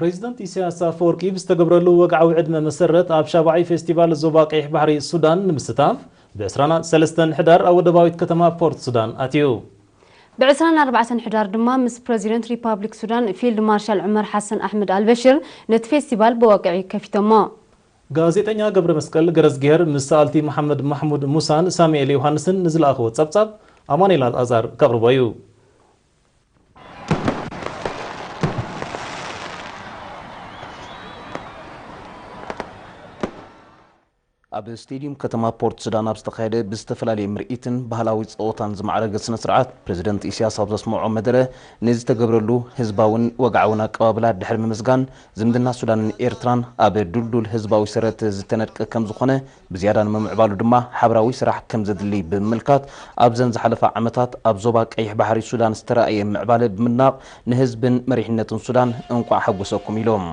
ፕሬዚደንት ኢሳያስ ኣፈወርቂ ብዝተገብረሉ ወግዓዊ ዕድመ መሰረት ኣብ ሻብዓይ ፌስቲቫል ዞባ ቀይሕ ባሕሪ ሱዳን ንምስታፍ ብ ዕስራን ሰለስተን ሕዳር ኣብ ወደባዊት ከተማ ፖርት ሱዳን ኣትዩ። ብ ዕስራን ኣርባዕተን ሕዳር ድማ ምስ ፕሬዚደንት ሪፓብሊክ ሱዳን ፊልድ ማርሻል ዑመር ሓሰን ኣሕመድ ኣልበሽር ነቲ ፌስቲቫል ብወግዒ ከፊቶሞ። ጋዜጠኛ ገብረ መስቀል ገረዝጊሄር ምስ ሰኣልቲ መሓመድ ማሕሙድ ሙሳን ሳሙኤል ዮሃንስን ንዝለኣኽዎ ጸብጻብ ኣማኑኤል ኣልኣዛር ከቕርቦ እዩ። ኣብ ስቴድዩም ከተማ ፖርት ሱዳን ኣብ ዝተኻየደ ብዝተፈላለየ ምርኢትን ባህላዊ ጸወታን ዝማዕረገ ስነ ስርዓት፣ ፕሬዚደንት ኢሳያስ ኣብ ዘስምዖ መደረ ንዝተገብረሉ ህዝባውን ወግዓውን ኣቀባብላ ድሕሪ ምምስጋን፣ ዝምድና ሱዳንን ኤርትራን ኣብ ዱልዱል ህዝባዊ ሰረት ዝተነድቀ ከም ዝኾነ ብዝያዳ ንምምዕባሉ ድማ ሓበራዊ ስራሕ ከም ዘድሊ ብምምልካት፣ ኣብዘን ዝሓለፋ ዓመታት ኣብ ዞባ ቀይሕ ባሕሪ ሱዳን ዝተራእየ ምዕባለ ብምድናቕ፣ ንህዝብን መሪሕነትን ሱዳን እንቋዕ ሓጎሰኩም ኢሎም።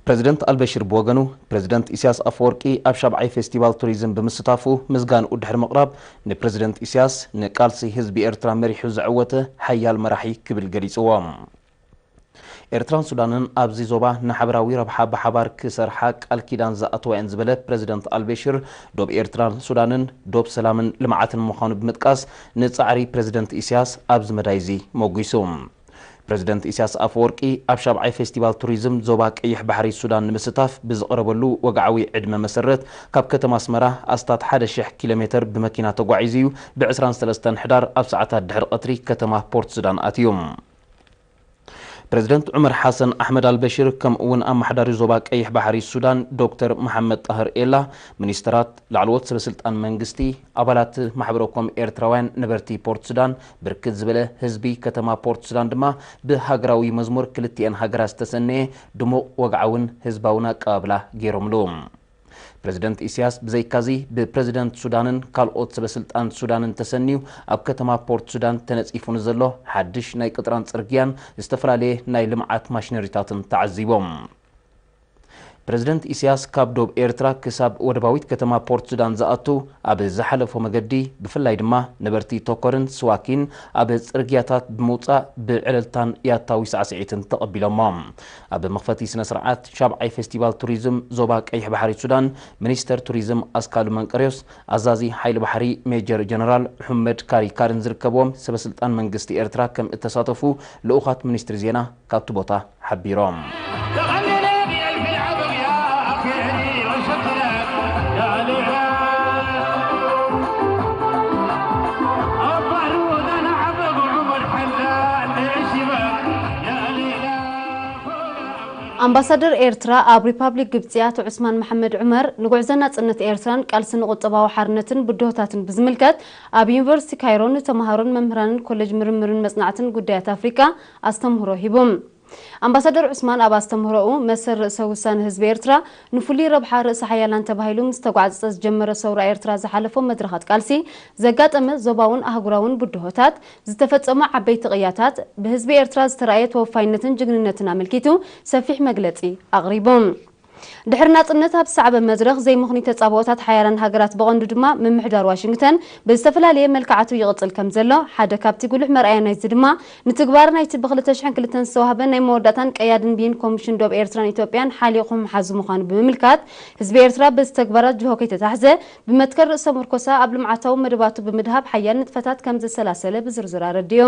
ፕሬዚደንት ኣልበሽር ብወገኑ፣ ፕሬዚደንት ኢሳያስ ኣፈወርቂ ኣብ ሻብዓይ ፌስቲቫል ቱሪዝም ብምስታፉ ምስጋንኡ ድሕሪ ምቕራብ፣ ንፕሬዚደንት ኢሳያስ ንቃልሲ ህዝቢ ኤርትራ መሪሑ ዘዐወተ ሓያል መራሒ ክብል ገሊጽዎ። ኤርትራን ሱዳንን ኣብዚ ዞባ ንሓበራዊ ረብሓ ብሓባር ክሰርሓ ቃል ኪዳን ዝኣተዋ እየን ዝበለ ፕሬዚደንት ኣልበሽር፣ ዶብ ኤርትራን ሱዳንን ዶብ ሰላምን ልምዓትን ምዃኑ ብምጥቃስ፣ ንጻዕሪ ፕሬዚደንት ኢሳያስ ኣብዚ መዳይ እዚ ሞጒሱ። ፕሬዚደንት ኢሳያስ ኣፈወርቂ ኣብ ሻብዓይ ፌስቲቫል ቱሪዝም ዞባ ቀይሕ ባሕሪ ሱዳን ንምስታፍ ብዝቐረበሉ ወግዓዊ ዕድመ መሰረት፣ ካብ ከተማ ኣስመራ ኣስታት ሓደ ሽሕ ኪሎ ሜተር ብመኪና ተጓዒዙ እዩ ብ ዕስራን ሰለስተን ሕዳር ኣብ ሰዓታት ድሕሪ ቀትሪ ከተማ ፖርት ሱዳን ኣትዩ። ፕሬዚደንት ዑመር ሓሰን ኣሕመድ ኣልበሽር፣ ከምኡ እውን ኣመሓዳሪ ዞባ ቀይሕ ባሕሪ ሱዳን ዶክተር መሓመድ ጣህር ኤላ፣ ሚኒስተራት፣ ላዕለዎት ሰበስልጣን መንግስቲ፣ ኣባላት ማሕበረ ኮም ኤርትራውያን ነበርቲ ፖርት ሱዳን፣ ብርክት ዝበለ ህዝቢ ከተማ ፖርት ሱዳን ድማ ብሃገራዊ መዝሙር ክልቲኤን ሃገራት ዝተሰነየ ድሙቕ ወግዓውን ህዝባውን ኣቀባብላ ገይሮምሉ። ፕሬዚደንት ኢሳያስ ብዘይካዚ ብፕሬዚደንት ሱዳንን ካልኦት ሰበስልጣን ሱዳንን ተሰንዩ ኣብ ከተማ ፖርት ሱዳን ተነጺፉ ንዘሎ ሓድሽ ናይ ቅጥራን ጽርግያን ዝተፈላለየ ናይ ልምዓት ማሽነሪታትን ተዓዚቦም። ፕሬዚደንት ኢሳያስ ካብ ዶብ ኤርትራ ክሳብ ወደባዊት ከተማ ፖርት ሱዳን ዝኣቱ ኣብ ዝሓለፎ መገዲ ብፍላይ ድማ ነበርቲ ቶኮርን ስዋኪን ኣብ ጽርግያታት ብምውጻእ ብዕልልታን ያታዊ ሳዕስዒትን ተቐቢሎሞ። ኣብ መኽፈቲ ስነ ስርዓት ሻብዓይ ፌስቲቫል ቱሪዝም ዞባ ቀይሕ ባሕሪ ሱዳን፣ ሚኒስተር ቱሪዝም ኣስካሉ መንቀርዮስ፣ ኣዛዚ ሓይሊ ባሕሪ ሜጀር ጀነራል ሑመድ ካሪካርን ዝርከብዎም ሰበስልጣን መንግስቲ ኤርትራ ከም እተሳተፉ ልኡኻት ሚኒስትሪ ዜና ካብቲ ቦታ ሓቢሮም። ኣምባሳደር ኤርትራ ኣብ ሪፓብሊክ ግብጺ ኣቶ ዑስማን መሓመድ ዑመር ንጉዕዞ ናጽነት ኤርትራን ቃልሲ ንቁጠባዊ ሓርነትን ብድሆታትን ብዝምልከት ኣብ ዩኒቨርሲቲ ካይሮ ንተምሃሮን መምህራንን ኮሌጅ ምርምርን መጽናዕትን ጉዳያት ኣፍሪቃ ኣስተምህሮ ሂቡ። ኣምባሳደር ዑስማን ኣብ ኣስተምህሮኡ፣ መሰል ርእሰ ውሳነ ህዝቢ ኤርትራ ንፍሉይ ረብሓ ርእሰ ሓያላን ተባሂሉ ምስ ተጓዕጸ ዝጀመረ ሰውራ ኤርትራ ዝሓለፎ መድረኻት ቃልሲ፣ ዘጋጠመ ዞባውን ኣህጉራውን ብድሆታት፣ ዝተፈጸሙ ዓበይቲ ቅያታት፣ ብህዝቢ ኤርትራ ዝተራእየ ተወፋይነትን ጅግንነትን ኣመልኪቱ ሰፊሕ መግለጺ ኣቕሪቡ። ድሕሪ ናጽነት ኣብ ዝሰዓበ መድረኽ፣ ዘይምኽኑይ ተጻብኦታት ሓያላን ሃገራት፣ ብቐንዱ ድማ ምምሕዳር ዋሽንግተን፣ ብዝተፈላለየ መልክዓቱ ይቕጽል ከም ዘሎ፣ ሓደ ካብቲ ጉሉሕ መርኣያ ናይዚ ድማ፣ ንትግባረ ናይቲ ብ ክልተ ሽሕን ክልተን ዝተዋህበ ናይ መወዳእታን ቀያድን ብይን ኮሚሽን ዶብ ኤርትራን ኢትዮጵያን ሓሊኹም ሓዙ ምዃኑ ብምምልካት፣ ህዝቢ ኤርትራ በዚ ተግባራት ጅሆ ከይተታሕዘ፣ ብመትከል ርእሰ ምርኮሳ ኣብ ልምዓታዊ መደባቱ ብምድሃብ ሓያል ንጥፈታት ከም ዘሰላሰለ ብዝርዝር ኣረዲኡ።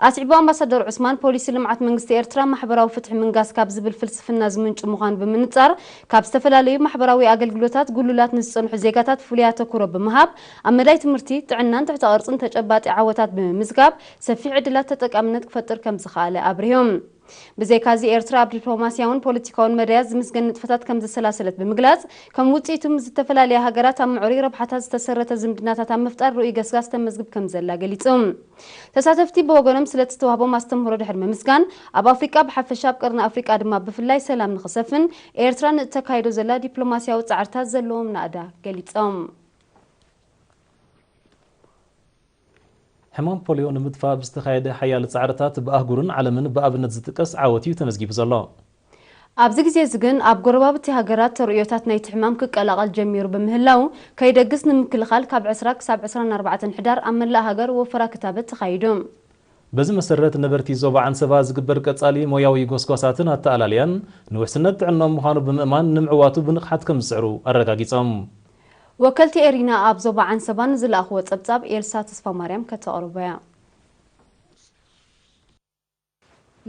ኣስዒቡ ኣምባሳደር ዑስማን፣ ፖሊሲ ልምዓት መንግስቲ ኤርትራ ማሕበራዊ ፍትሒ ምንጋስ ካብ ዝብል ፍልስፍና ዝምንጩ ምዃኑ ብምንጻር፣ ካብ ዝተፈላለዩ ማሕበራዊ ኣገልግሎታት ጉሉላት ንዝጸንሑ ዜጋታት ፍሉይ ኣተኩሮ ብምሃብ፣ ኣብ መዳይ ትምህርቲ፣ ጥዕናን ትሕተ ቅርጽን ተጨባጢ ዓወታት ብምምዝጋብ፣ ሰፊሕ ዕድላት ተጠቃምነት ክፈጥር ከም ዝኸኣለ ኣብሪሁ። ብዘይካዚ፣ ኤርትራ ኣብ ዲፕሎማስያውን ፖለቲካውን መዳያት ዝምስገን ንጥፈታት ከም ዘሰላሰለት ብምግላጽ፣ ከም ውጽኢቱ ምስ ዝተፈላለያ ሃገራት ኣብ ምዕሩይ ረብሓታት ዝተሰረተ ዝምድናታት ኣብ ምፍጣር ርኡይ ገስጋስ ተመዝግብ ከም ዘላ ገሊጹ። ተሳተፍቲ ብወገኖም ስለቲ ዝተዋህቦም ኣስተምህሮ ድሕሪ ምምስጋን፣ ኣብ ኣፍሪቃ ብሓፈሻ፣ ኣብ ቀርኒ ኣፍሪቃ ድማ ብፍላይ ሰላም ንኽሰፍን ኤርትራ ንእተካይዶ ዘላ ዲፕሎማስያዊ ጻዕርታት ዘለዎም ናእዳ ገሊጾም። ሕማም ፖሊዮ ንምጥፋእ ብዝተኻየደ ሓያል ጻዕርታት ብኣህጉርን ዓለምን ብኣብነት ዝጥቀስ ዓወት እዩ ተመዝጊቡ ዘሎ። ኣብዚ ግዜ እዚ ግን ኣብ ጎረባብቲ ሃገራት ተርእዮታት ናይቲ ሕማም ክቀላቐል ጀሚሩ ብምህላው፣ ከይደግስ ንምክልኻል ካብ ዕስራ ክሳብ ዕስራን ኣርባዕተን ሕዳር ኣብ መላእ ሃገር ወፈራ ክታበት ተኻይዱ። በዚ መሰረት ነበርቲ ዞባ ዓንሰባ ዝግበር ቀጻሊ ሞያዊ ጎስጓሳትን ኣተኣላልያን ንውሕስነት ጥዕናኦም ምዃኑ ብምእማን ንምዕዋቱ ብንቕሓት ከም ዝጽዕሩ ኣረጋጊጾም። ወከልቲ ኤሪና ኣብ ዞባ ዓንሰባ ንዝለኣኽዎ ጸብጻብ ኤልሳ ተስፋማርያም ከተቕርቦ እያ።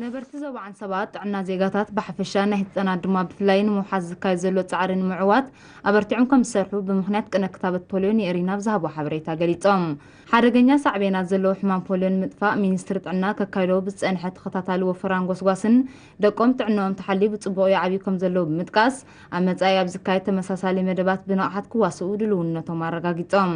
ነበርቲ ዞባ ዓንሰባ ጥዕና ዜጋታት ብሓፈሻ ናይ ህጻናት ድማ ብፍላይ ንምውሓስ ዝካየድ ዘሎ ጻዕሪ ንምዕዋት ኣበርቲዖም ከም ዝሰርሑ ብምኽንያት ቅነ ክታበት ፖልዮ ንኤሪና ብዝሃቦ ሓበሬታ ገሊጾም። ሓደገኛ ሳዕቤናት ዘለዎ ሕማም ፖልዮ ንምጥፋእ ሚኒስትሪ ጥዕና ከካይዶ ብዝጸንሐ ተኸታታሊ ወፈራን ጎስጓስን ደቆም ጥዕናኦም ተሓልዩ ብጽቡቕ ይዓብዩ ከም ዘለዉ ብምጥቃስ ኣብ መጻኢ ኣብ ዝካየድ ተመሳሳሊ መደባት ብንቕሓት ክዋስኡ ድልውነቶም ኣረጋጊጾም።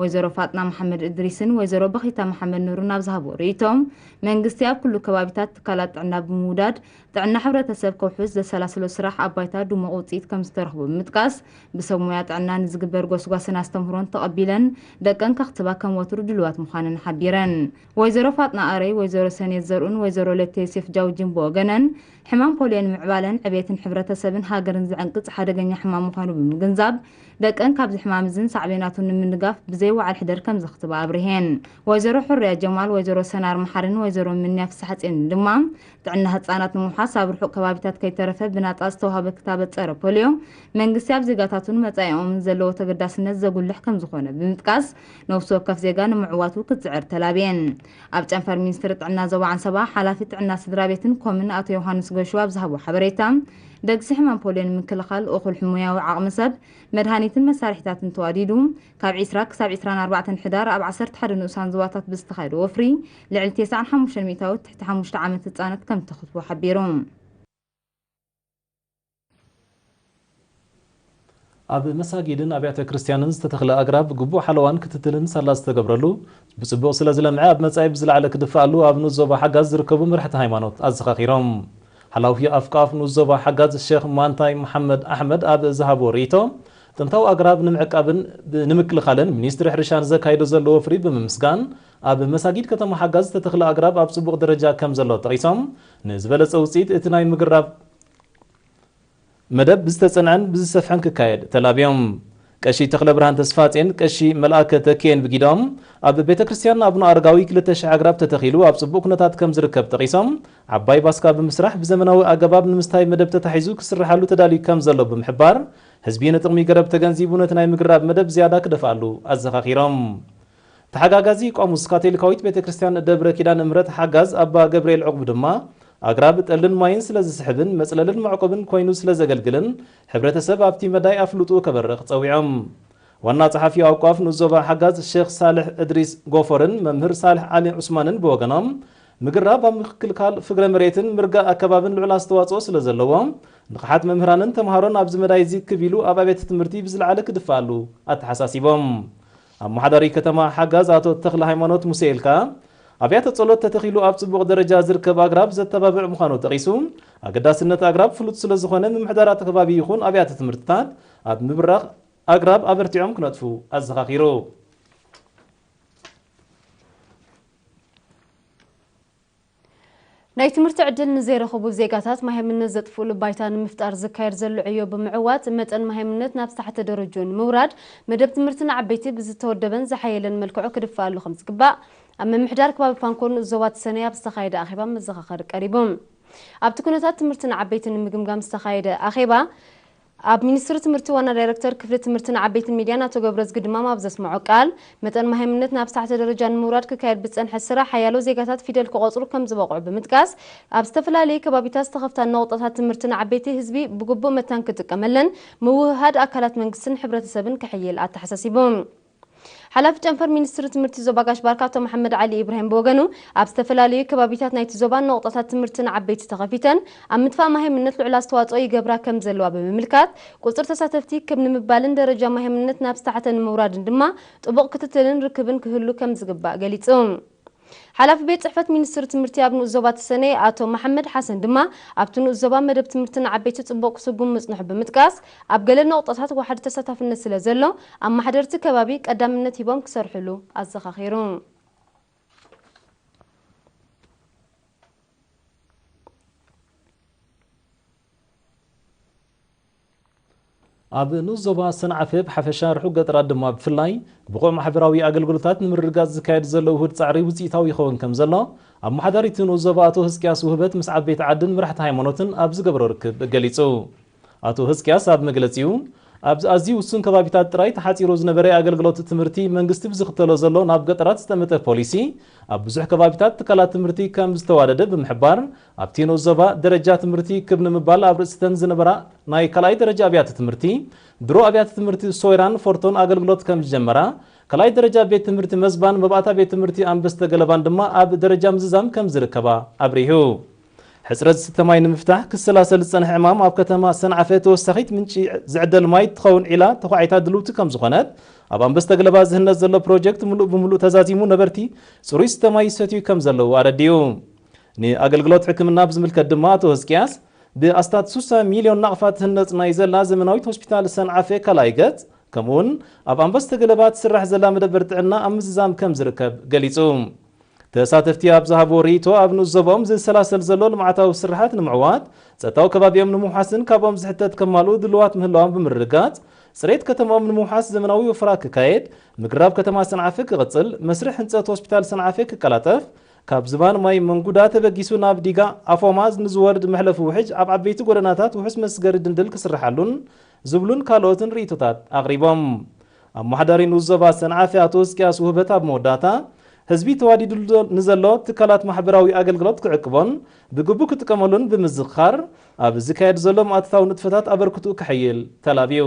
ወይዘሮ ፋጥና መሓመድ እድሪስን ወይዘሮ በኺታ መሓመድ ኑርን ኣብ ዝሃብዎ ርእይቶም መንግስቲ ኣብ ኩሉ ከባቢታት ትካላት ጥዕና ብምውዳድ ጥዕና ሕብረተሰብ ከውሕስ ዘሰላስሎ ስራሕ ኣብ ባይታ ድሙቕ ውፅኢት ከም ዝተረኽቦ ብምጥቃስ ብሰብ ሞያ ጥዕና ንዝግበር ጎስጓስን ኣስተምህሮን ተቐቢለን ደቀን ከኽትባ ከም ወትሩ ድልዋት ምዃነን ሓቢረን። ወይዘሮ ፋጥና ኣረይ፣ ወይዘሮ ሰኔት ዘርኡን ወይዘሮ ለቴ ዮሴፍ ጃውጅን ብወገነን ሕማም ፖልዮ ንምዕባለን ዕቤትን ሕብረተሰብን ሃገርን ዝዕንቅፅ ሓደገኛ ሕማም ምዃኑ ብምግንዛብ ደቀን ካብዚ ሕማም እዝን ሳዕቤናቱን ንምንጋፍ ብዘይ ዋዕል ሕደር ከም ዘኽትባ ኣብርሄን። ወይዘሮ ሕርያ ጀማል፣ ወይዘሮ ሰናር መሓርን ወይዘሮ ምንያ ፍስሓፅዮንን ድማ ጥዕና ህፃናት ንምውሓስ ኣብ ርሑቕ ከባቢታት ከይተረፈ ብናፃ ዝተዋህበ ክታበት ፀረ ፖልዮ መንግስቲ ኣብ ዜጋታቱን መፃኢኦምን ዘለዎ ተገዳስነት ዘጉልሕ ከም ዝኾነ ብምጥቃስ ነፍሲ ወከፍ ዜጋ ንምዕዋቱ ክትፅዕር ተላብየን። ኣብ ጨንፈር ሚኒስትሪ ጥዕና ዞባ ዓንሰባ ሓላፊ ጥዕና ስድራ ቤትን ኮምን ኣቶ ዮሃንስ ገሹ ኣብ ዝሃቦ ሓበሬታ ደግሲ ሕማም ፖልዮ ንምክልኻል እኹል ሙያዊ ዓቕሚ ሰብ መድሃኒትን መሳርሒታትን ተዋዲዱ ካብ ዒስራ ክሳብ ዒስራን ኣርባዕተን ሕዳር ኣብ ዓሰርተ ሓደ ንኡሳን ዞባታት ብዝተኻየደ ወፍሪ ልዕሊ ተስዓን ሓሙሽተን ሚእታዊት ትሕቲ ሓሙሽተ ዓመት ህጻናት ከም ተኽትቡ ሓቢሩ። ኣብ መሳጊድን ኣብያተ ክርስቲያንን ዝተተኽለ ኣግራብ ግቡእ ሓለዋን ክትትልን ሳላ ዝተገብረሉ ብጽቡቕ ስለ ዝለምዐ ኣብ መጻኢ ብዝለዓለ ክድፍኣሉ ኣብ ንኡስ ዞባ ሓጋዝ ዝርከቡ መራሕቲ ሃይማኖት ኣዘኻኺሮም። ሓላፊ ኣፍቃፍ ንኡስ ዞባ ሓጋዝ ሼኽ ማንታይ መሓመድ ኣሕመድ ኣብ ዝሃብዎ ርእይቶ ጥንታዊ ኣግራብ ንምዕቃብን ንምክልኻልን ሚኒስትሪ ሕርሻ ንዘካይዶ ዘሎ ወፍሪ ብምምስጋን ኣብ መሳጊድ ከተማ ሓጋዝ ዝተተኽለ ኣግራብ ኣብ ጽቡቕ ደረጃ ከም ዘሎ ጠቒሶም ንዝበለጸ ውጽኢት እቲ ናይ ምግራብ መደብ ብዝተጸንዐን ብዝሰፍሐን ክካየድ ተላብዮም። ቀሺ ተኽለ ብርሃን ተስፋጼን ቀሺ መልኣከ ተኪኤን ብጊዶም ኣብ ቤተ ክርስቲያን ኣቡነ ኣረጋዊ ክልተ ሽሕ ኣግራብ ተተኺሉ ኣብ ጽቡቕ ኩነታት ከም ዝርከብ ጠቒሶም ዓባይ ባስካ ብምስራሕ ብዘመናዊ ኣገባብ ንምስታይ መደብ ተታሒዙ ክስርሓሉ ተዳልዩ ከም ዘሎ ብምሕባር ህዝቢ ንጥቕሚ ገረብ ተገንዚቡ ነቲ ናይ ምግራብ መደብ ዝያዳ ክደፍኣሉ ኣዘኻኺሮም። ተሓጋጋዚ ቆሙስ ካቶሊካዊት ቤተ ክርስቲያን ደብረ ኪዳነ ምሕረት ሓጋዝ ኣባ ገብርኤል ዕቑብ ድማ ኣግራብ ጠልን ማይን ስለ ዝስሕብን መጽለልን መዕቆብን ኮይኑ ስለ ዘገልግልን ሕብረተሰብ ኣብቲ መዳይ ኣፍልጡ ከበርኽ ጸዊዖም። ዋና ጸሓፊ ኣውቋፍ ንኡስ ዞባ ሓጋዝ ሼኽ ሳልሕ እድሪስ ጎፎርን መምህር ሳልሕ ዓሊ ዑስማንን ብወገኖም ምግራብ ኣብ ምክልካል ፍግረ መሬትን ምርጋእ ኣከባብን ልዑል ኣስተዋጽኦ ስለ ዘለዎ ንቕሓት መምህራንን ተምሃሮን ኣብዚ መዳይ እዚ ክብ ኢሉ ኣብ ኣብያተ ትምህርቲ ብዝለዓለ ክድፍኣሉ ኣተሓሳሲቦም። ኣመሓዳሪ ከተማ ሓጋዝ ኣቶ ተኽለ ሃይማኖት ሙሴኤል ከኣ ኣብያተ ጸሎት ተተኺሉ ኣብ ጽቡቕ ደረጃ ዝርከብ ኣግራብ ዘተባብዕ ምዃኑ ጠቒሱ ኣገዳስነት ኣግራብ ፍሉጥ ስለ ዝኾነ ምምሕዳራት ከባቢ ይኹን ኣብያተ ትምህርትታት ኣብ ምብራኽ ኣግራብ ኣበርቲዖም ክነጥፉ ኣዘኻኺሩ። ናይ ትምህርቲ ዕድል ንዘይረኸቡ ዜጋታት ማሃይምነት ዘጥፍኡሉ ባይታ ንምፍጣር ዝካየድ ዘሎ ዕዮ ብምዕዋት መጠን ማሃይምነት ናብ ዝተሓተ ደረጅኡ ንምውራድ መደብ ትምህርቲ ንዓበይቲ ብዝተወደበን ዝሓየለን መልክዑ ክድፍኣሉ ከም ዝግባእ ኣብ ምምሕዳር ከባቢ ፋንኮን ዞባ ተሰነይ ኣብ ዝተኻየደ ኣኼባ መዘኻኸሪ ቀሪቡ። ኣብቲ ኩነታት ትምህርቲ ንዓበይቲ ንምግምጋም ዝተኻየደ ኣኼባ ኣብ ሚኒስትሪ ትምህርቲ ዋና ዳይረክተር ክፍሊ ትምህርትን ዓበይትን ሚድያን ኣቶ ገብረዝጊ ድማም ኣብ ዘስምዖ ቃል መጠን ማሃይምነት ናብ ዝተሓተ ደረጃ ንምውራድ ክካየድ ብዝጸንሐ ስራሕ ሓያሎ ዜጋታት ፊደል ክቖጽሩ ከም ዝበቕዑ ብምጥቃስ ኣብ ዝተፈላለዩ ከባቢታት ዝተኸፍታ ነቑጣታት ትምህርቲ ንዓበይቲ ህዝቢ ብግቡእ መታን ክጥቀመለን ምውህሃድ ኣካላት መንግስትን ሕብረተሰብን ክሕይል ኣተሓሳሲቡ። ሓላፊ ጨንፈር ሚኒስትሪ ትምህርቲ ዞባ ጋሽ ባርካ ኣቶ መሓመድ ዓሊ ኢብራሂም ብወገኑ ኣብ ዝተፈላለዩ ከባቢታት ናይቲ ዞባ ነቑጣታት ትምህርቲ ንዓበይቲ ተኸፊተን ኣብ ምጥፋእ ማሃይምነት ልዑል ኣስተዋፅኦ ይገብራ ከም ዘለዋ ብምምልካት ቁፅሪ ተሳተፍቲ ክብ ንምባልን ደረጃ ማሃይምነት ናብ ዝተሓተ ንምውራድን ድማ ጥቡቕ ክትትልን ርክብን ክህሉ ከም ዝግባእ ገሊፁ። ሓላፊ ቤት ፅሕፈት ሚኒስትሪ ትምህርቲ ኣብ ንኡስ ዞባ ተሰነይ ኣቶ መሓመድ ሓሰን ድማ ኣብቲ ንኡስ ዞባ መደብ ትምህርቲ ንዓበይቲ ፅቡቕ ክስጉም ምፅንሑ ብምጥቃስ ኣብ ገለ ነቑጣታት ዋሕዲ ተሳታፍነት ስለ ዘሎ ኣመሓደርቲ ከባቢ ቀዳምነት ሂቦም ክሰርሕሉ ኣዘኻኺሩ። ኣብ ንኡስ ዞባ ሰንዓፈ ብሓፈሻ፣ ርሑቕ ገጠራት ድማ ብፍላይ፣ ብቑዕ ማሕበራዊ ኣገልግሎታት ንምርግጋጽ ዝካየድ ዘሎ ውሁድ ጻዕሪ ውጽኢታዊ ይኸውን ከም ዘሎ፣ ኣመሓዳሪት ንኡስ ዞባ ኣቶ ህዝቅያስ ውህበት ምስ ዓበይቲ ዓድን መራሕቲ ሃይማኖትን ኣብ ዝገበሮ ርክብ ገሊጹ። ኣቶ ህዝቅያስ ኣብ መግለጺኡ፣ ኣብዚ ኣዝዩ ውሱን ከባቢታት ጥራይ ተሓጺሩ ዝነበረ ኣገልግሎት ትምህርቲ፣ መንግስቲ ብዝኽተሎ ዘሎ ናብ ገጠራት ዝጠመተ ፖሊሲ፣ ኣብ ብዙሕ ከባቢታት ትካላት ትምህርቲ ከም ዝተዋደደ ብምሕባር፣ ኣብቲ ንኡስ ዞባ ደረጃ ትምህርቲ ክብ ንምባል ኣብ ርእሲተን ዝነበራ ናይ ካልኣይ ደረጃ ኣብያተ ትምህርቲ፣ ድሮ ኣብያተ ትምህርቲ ሶይራን ፎርቶን ኣገልግሎት ከም ዝጀመራ፣ ካልኣይ ደረጃ ቤት ትምህርቲ መዝባን መባእታ ቤት ትምህርቲ ኣንበስተ ገለባን ድማ ኣብ ደረጃ ምዝዛም ከም ዝርከባ ኣብሪሁ። ሕጽረት ዝስተ ማይ ንምፍታሕ ክሰላሰል ዝጸንሐ ዕማም ኣብ ከተማ ሰንዓፈ ተወሳኺት ምንጪ ዝዕደል ማይ ትኸውን ዒላ ተዃዒታ ድልውቲ ከም ዝኾነት፣ ኣብ ኣንበስተ ገለባ ዝህነጽ ዘሎ ፕሮጀክት ምሉእ ብምሉእ ተዛዚሙ ነበርቲ ጽሩይ ዝስተ ማይ ይሰትዩ ከም ዘለዉ ኣረዲኡ። ንኣገልግሎት ሕክምና ብዝምልከት ድማ ኣቶ ህዝቅያስ፣ ብኣስታት ስሳ ሚልዮን ናቕፋ ትህነጽ ናይ ዘላ ዘመናዊት ሆስፒታል ሰንዓፈ ካልኣይ ገጽ፣ ከምኡውን ኣብ ኣንበስተ ገለባ ትስራሕ ዘላ መደበር ጥዕና ኣብ ምዝዛም ከም ዝርከብ ገሊጹ። ተሳተፍቲ ኣብ ዝሃብዎ ርእይቶ፣ ኣብ ንኡስ ዞባኦም ዝሰላሰል ዘሎ ልምዓታዊ ስርሓት ንምዕዋት፣ ጸጥታዊ ከባቢኦም ንምውሓስን ካብኦም ዝሕተት ከማልኡ ድልዋት ምህላዎም ብምርግጋጽ፣ ጽሬት ከተማኦም ንምውሓስ ዘመናዊ ወፈራ ክካየድ፣ ምግራብ ከተማ ሰንዓፈ ክቕጽል፣ መስርሕ ህንጸት ሆስፒታል ሰንዓፈ ክቀላጠፍ፣ ካብ ዝባን ማይ መንጉዳ ተበጊሱ ናብ ዲጋ ኣፎማ ንዝወርድ መሕለፊ ውሕጅ ኣብ ዓበይቲ ጎደናታት ውሑስ መስገሪ ድንድል ክስርሓሉን ዝብሉን ካልኦትን ርእይቶታት ኣቕሪቦም። ኣመሓዳሪ ንኡስ ዞባ ሰንዓፈ ኣቶ ህዝቅያስ ውህበት ኣብ መወዳእታ፣ ህዝቢ ተዋዲዱ ንዘሎ ትካላት ማሕበራዊ ኣገልግሎት ክዕቅቦን ብግቡእ ክጥቀመሉን ብምዝኽኻር፣ ኣብ ዝካየድ ዘሎ መኣተታዊ ንጥፈታት ኣበርክትኡ ከሐይል ተላብዩ።